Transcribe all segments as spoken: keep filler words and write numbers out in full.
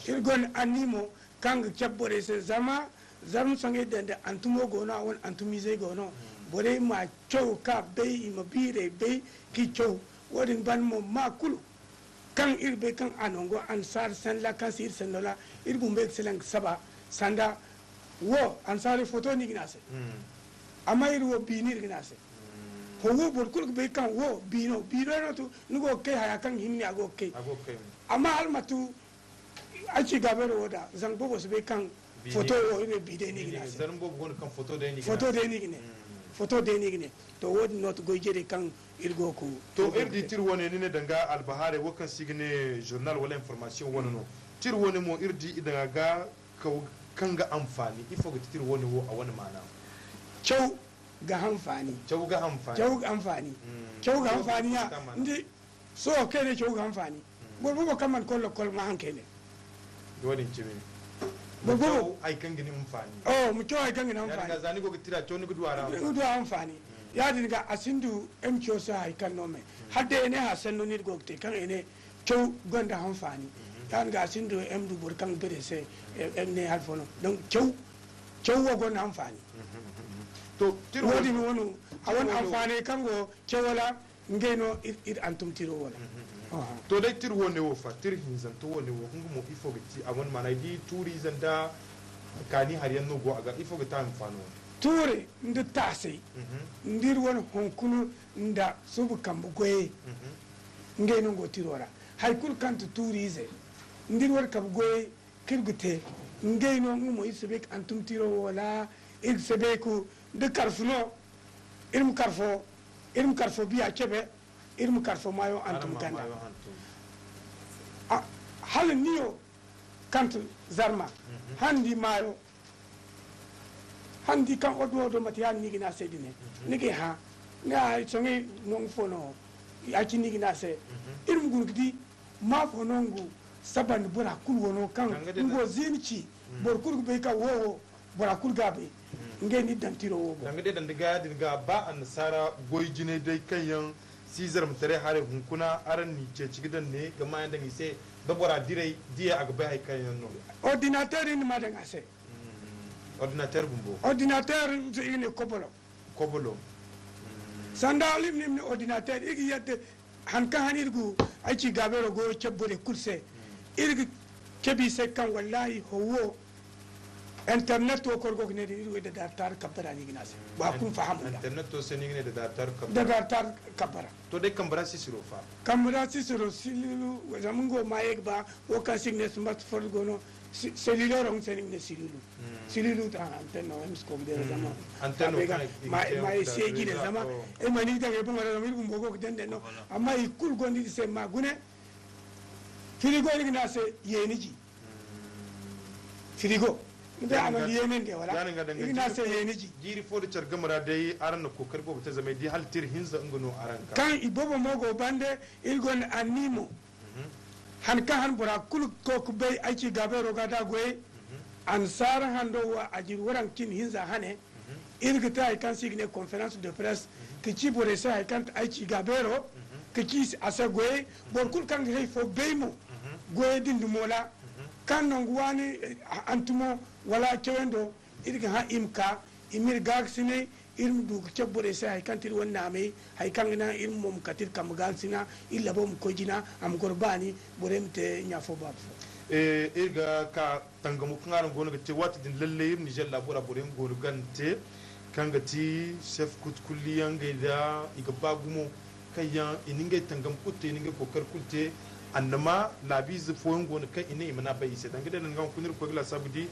Iri gonda anni mo kaŋ ga cabe borey se, zama zarma soŋey dende antumo go no, a wane antumiizey go no. Borey ma caw ka bay, i ma biirey bay k'i caw. Wo-din banda mo, ma kulu kaŋ iri bay kaŋ a nango annasaara sanda kaŋ si iri sanda ra, iri bumbey ga salaŋ ga saba sanda wo, annasaarey foto no i ga ne a se. Amma iri wo, biino iri ga ne a se. Hawo, boro kulu ga bay kaŋ wo biino, biino no to, ni go ga kay haya kaŋ ga hima ne a go ga kay. Amma hala matu, ay ci gaabeero wo da, zanga boobo si bay kaŋ foto wo, iri ne bi day no i ga ne a se. Foto day no i ga ne. Foto day no i ga ne. To, wo-din no ti goy-jerey kaŋ iri go ga. To, iri di tiro wane, ni ne danga albahaarey wo kaŋ se i ga ne journal wala information wane no. Tiro wane mo, iri di i daŋ a ga kaw kaŋ ga anfaani. Ifo ga ti tiro wane wo, a wane maana? Caw ga hanfaani. Caw ga hanfaani. Caw ga hanfaani. Caw ga hanfaani ya. Ni di, sohõ kaŋ i ne caw ga hanfaani. Boro boobo kaŋ mana koy lokkol ma haŋ kaŋ i ne. Wo-din cimi. Boro boobo. Ma caw hari kaŋ ga ni hanfaani. Oh, ma caw hari kaŋ ga ni hanfaani. Ya-din ga, za ni go ga tira caw, ni ga du a ra hanfaani. Ni ga du a hanfaani. Ya-din ga, a sinda M C O se hari kaŋ no me. Hala day i ne hã sanno no iri go ga te, kaŋ i ne caw gonda hanfaani. Ya-din ga, a sinda M du boro kaŋ ga bere se, M ne hari fo no. Donc, caw, caw wo gonda hanfaani. To, tiro wo-din wo no, a wane hanfaaney kaŋ go cawo ra, ngey no iri, iri hantum tiro wo ra. To, day tiro wane wo fa, tiro hinzanto wane wo, nga mo ifo ga ti a wane maana? Ay di tuuriize nda kaani hari yaŋ no go a ga, ifo ga ti a hanfaano? Tuuri nda taasay, nda iri wane hunkuna nda suba kambe goyey, ngey no go tiro ra. Hari kulu kaŋ ti tuuriize, nda iri wane kambe goyey, kaŋ iri ga te, ngey no, nga mo iri si bay ka hantum tiro wo ra, iri si bay ka, da karfu no, iri ma karfo, iri ma karfo biya cabe, iri ma karfo maayo hantum ganda. A, hala niyo kaŋ ti zarma, handi maayo, handi kaŋ odo odo mate ya-din no i ga ne a se din ne. Ni ga ay hã, ni ay soŋay nangu fo no, ya-cine no i ga ne a se. Iri ma guna ga di, maafo no nga sabandi bora kulu wano kaŋ nga wo ziini ci, boro kulu ga bay kaŋ wo, wo, bora kulu ga a bay. Ngey no iri daŋ tiro wo boŋ. Danga day danga ga ya-din ga, ba annasaara goy jinay day kaŋ yaŋ si zarma taray haray hunkuna, araŋ n'i ceeci ga daŋ ne ga maayaŋ daŋ i se, da bora diray diyay a ga bay hari kaŋ yaŋ no. Ordinateur iri na ma daŋ a se. Ordinateur bumbo. Ordinateur, i ga ne kobolo. Kobolo. Sanda hala iri ma ne ordinateur, iri ga yadda han kaŋ han iri ga ay ci gaabeero goyo cabe borey kulu se. Iri ga cabe i se kaŋ wallaahi hawo, internet wo kaŋ iri go ga ne din, iri wo dadaari taari kabbara no i ga ne a se. Bora kulu ma faham nd'a. Internet wo se no i ga ne dadaari taari kabbara. Dadaari taari kabbara. To day kambe ra sisiro fa? Kambe ra sisiro, sililu, zama nga wo ma ye ga ba wo kaŋ se i ga ne smartphone go no, si-, cellulaire wo se no i ga ne sililu. Sililu ta antenne no, ay ma si koy ga deera zama. Antenne no kaŋ i ga te ma ay se jine zama. Ay ma ni daŋ ay boŋo ra zama iri bumbo go ga denden no. Amma i kulu gonda iri se ma gune. Firigo iri ga ne a se yeeni ji. Firigo. Ni bay a mana yeeni nde wala? Iri ga ne a se yeeni ji. Jiiri fo da care game ra day araŋ na kookari boobo te zama ay di hala tira hinza nga no araŋ ga. Kaŋ i boobo mo go bande, iri gonda anni mo. Han kaŋ han bora kulu go ga bay ay ci gaabeero ga da goyey. Annasaara hando wo a jiri waranka cindi hinza hane. Iri ga te hari kaŋ se i ga ne conférence de presse, ka ci borey se hari kaŋ ti ay ci gaabeero, ka ci a se goyey. Boro kulu kaŋ ga hay fo bay mo, goyey din dumo ra, kaŋ nangu waani, eh, hantumo wala cawyaŋ do, iri ga hã i ma ka, i m'iri gaakasinay, iri ma du ga cabe borey se hari kaŋ ti iri wane naamay, hari kaŋ ga naŋ iri mo ma kate iri kambe gaakasina, iri labo ma koy jina, a ma goro baani, borey ma te ɲa fo baaba fo. Eh, iri ga ka tangamo kaŋ araŋ goono ga te waati din, lallay iri Niger laabo ra borey yaŋ goono ga te, kaŋ ga ti chef kutukulliyaŋ ngey da i ga ba gumo. Kaŋ yaŋ i na ngey tangam kulu te, i na ngey kookari kulu te. Annama laabiize fooyaŋ go no kaŋ i ne i mana bay i se. Danga day danga hunkuna Irkoy ga laasaabu di,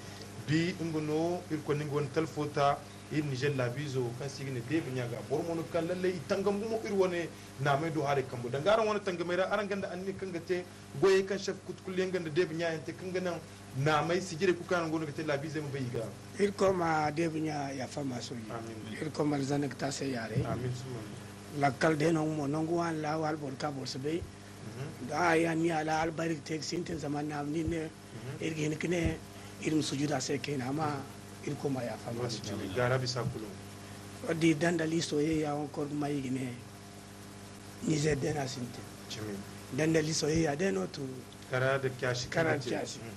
bi nga no Irkoy na nga wane talfo ta iri Niger laabiizo kaŋ se i ga ne Deeba ɲa ga. Boro mo no kaŋ lallay i tangam gumo iri wane naamay do haray kambo. Danga araŋ wane tangamay ra, araŋ gonda anniya kaŋ ga te goyey kaŋ chef kutukulliyaŋ gonda Deeba ɲa yaŋ te kaŋ ga naŋ naamay sijirey kulu kaŋ araŋ goono ga te laabiizey ma bay i ga. Irkoy ma Deeba ɲa yaafa ma sooji. Amin. Irkoy ma alzanna ga te a se yaaray. Amin summa amin. Lakkal day no mo nangu waani ra hala boro ka boro si bay. Da a yaŋ ni hala hala bayri ga te ga sintin zama naama ni ne. Iri ga hin ga ne iri ma sujudu a se kayna, amma Irkoy ma yaafa ma sooji. Gaara bisa kulu. Wadda dandali soyayya waŋ kor ga ma i ga ne. Nizer day no a sintin. Dandali soyayya day no to. Kara da caasi. Kara da caasi.